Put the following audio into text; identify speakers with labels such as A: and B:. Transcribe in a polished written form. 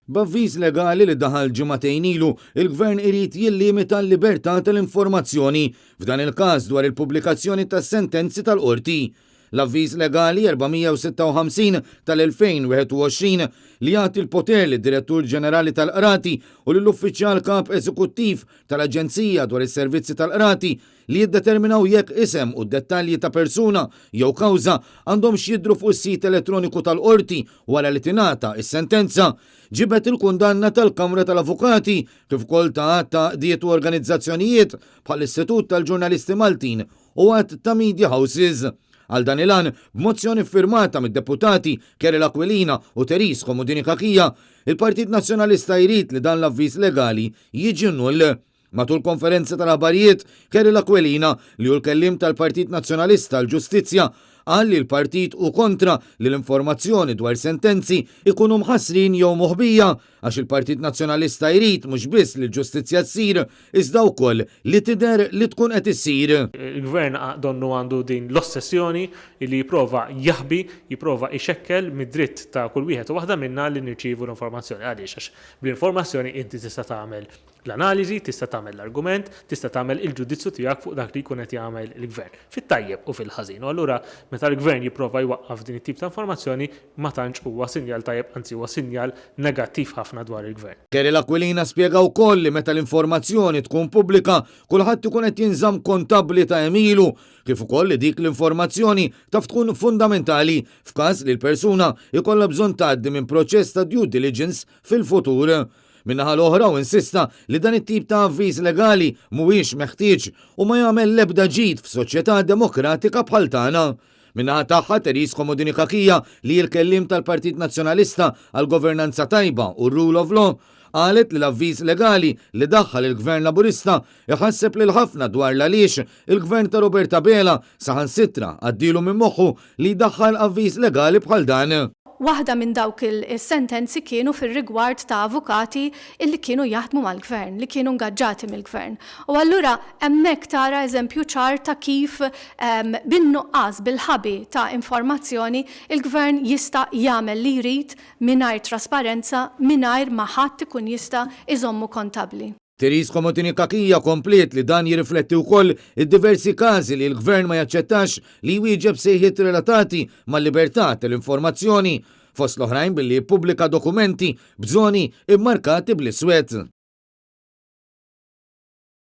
A: B'avviż legali li daħal ġimagħtejn ilu, il-Gvern irid jillimita l-libertà tal-informazzjoni, f'dan il-każ dwar il-pubblikazzjoni tas-sentenzi tal-Qorti. L-Avviż Legali 456 tal-2021 li jagħti l-poter lid-Direttur Ġenerali tal-Qrati u lill-Uffiċjal Kap Eżekuttiv tal-Aġenzija dwar is-Servizzi tal-Qrati li jiddeterminaw jekk isem u d-dettalji ta' persuna jew kawża għandhomx jidhru fuq is-sit elettroniku tal-qorti wara li tingħata s-sentenza, ġibed il-kundanna tal-Kamra tal-Avukati kif ukoll ta' għadd ta' għaqdiet u organizzazzjonijiet bħall-Istitut tal-Ġurnalisti Maltin u għadd ta' media houses. Għal dan il-għan, b'mozzjoni ffirmata mid-Deputati Keril Aquilina u Therese Comodini Cachia, il-Partit Nazzjonalista jrid li dan l-avviż legali jiġi null. Matul konferenza tal-aħbarijiet, Keril Aquilina, li hu l-kelliem tal-Partit Nazzjonalista għall-Ġustizzja, qal li l-partit hu kontra li l-informazzjoni dwar sentenzi jkunu mħassrin jew moħbija għax il-Partit Nazzjonalista jrid mhux biss li l-ġustizzja ssir iżda wkoll li tidher li tkun qed issir.
B: Il-Gvern donnu għandu din l-ossessjoni li jipprova jaħbi, jipprova jxekkel mid-dritt ta' kull wieħed u waħda minna li nirċievu l-informazzjoni. Għaliex? Għax bl-informazzjoni inti tista' tagħmel l-analiżi, tista' tagħmel l-argument, tista' tagħmel il-ġudizzju tiegħek fuq dak li jkun qed jagħmel il-Gvern, fit-tajjeb u fil-ħażin. U allura meta l-Gvern jipprova jwaqqaf din it-tip ta' informazzjoni ma tantx huwa sinjal tajjeb, anzi huwa sinjal negattiv ħafna dwar il-Gvern.
A: Keril Aquilina spjega wkoll li meta l-informazzjoni tkun pubblika, kulħadd ikun qed jinżamm kontabbli ta' għemilu, kif ukoll li dik l-informazzjoni taf tkun fundamentali f'każ li l-persuna jkollha bżonn tgħaddi minn proċess ta' due diligence fil-futur. Min-naħa l-oħra hu insista li dan it-tip ta' avviż legali mhuwiex meħtieġ u ma jagħmel l-ebda ġid f'soċjetà demokratika bħal tagħna. Min-naħa tagħha Therese Comodini Cachia li hi l-kelliem tal-Partit Nazzjonalista għall-Governanza Tajba u r-Rule of Law qalet li l-avviż legali li daħħal il-Gvern Laburista iħasseb lil ħafna dwar l-għaliex il-Gvern ta' Robert Abela saħansitra għaddielu minn moħħu li jdaħħal avviż legali bħal dan.
C: Waħda minn dawk is-sentenzi kienu fir-rigward ta' avukati illi kienu jaħdmu mal-Gvern, li kienu ngaġġati mill-Gvern. U allura hemmhekk tara eżempju ċar ta' kif bin-nuqqas, bil-ħabi ta' informazzjoni, il-Gvern jista' jagħmel li jrid mingħajr trasparenza, mingħajr ma ħadd ikun jista' jżommu kontabbli.
A: Therese Comodini Cachia kompliet li dan jirrifletti wkoll id-diversi każi li l-Gvern ma jaċċettax li jwieġeb sejħiet relatati mal-libertà tal-informazzjoni, fost l-oħrajn billi jippubblika dokumenti b'żoni mmarkati bl-iswed.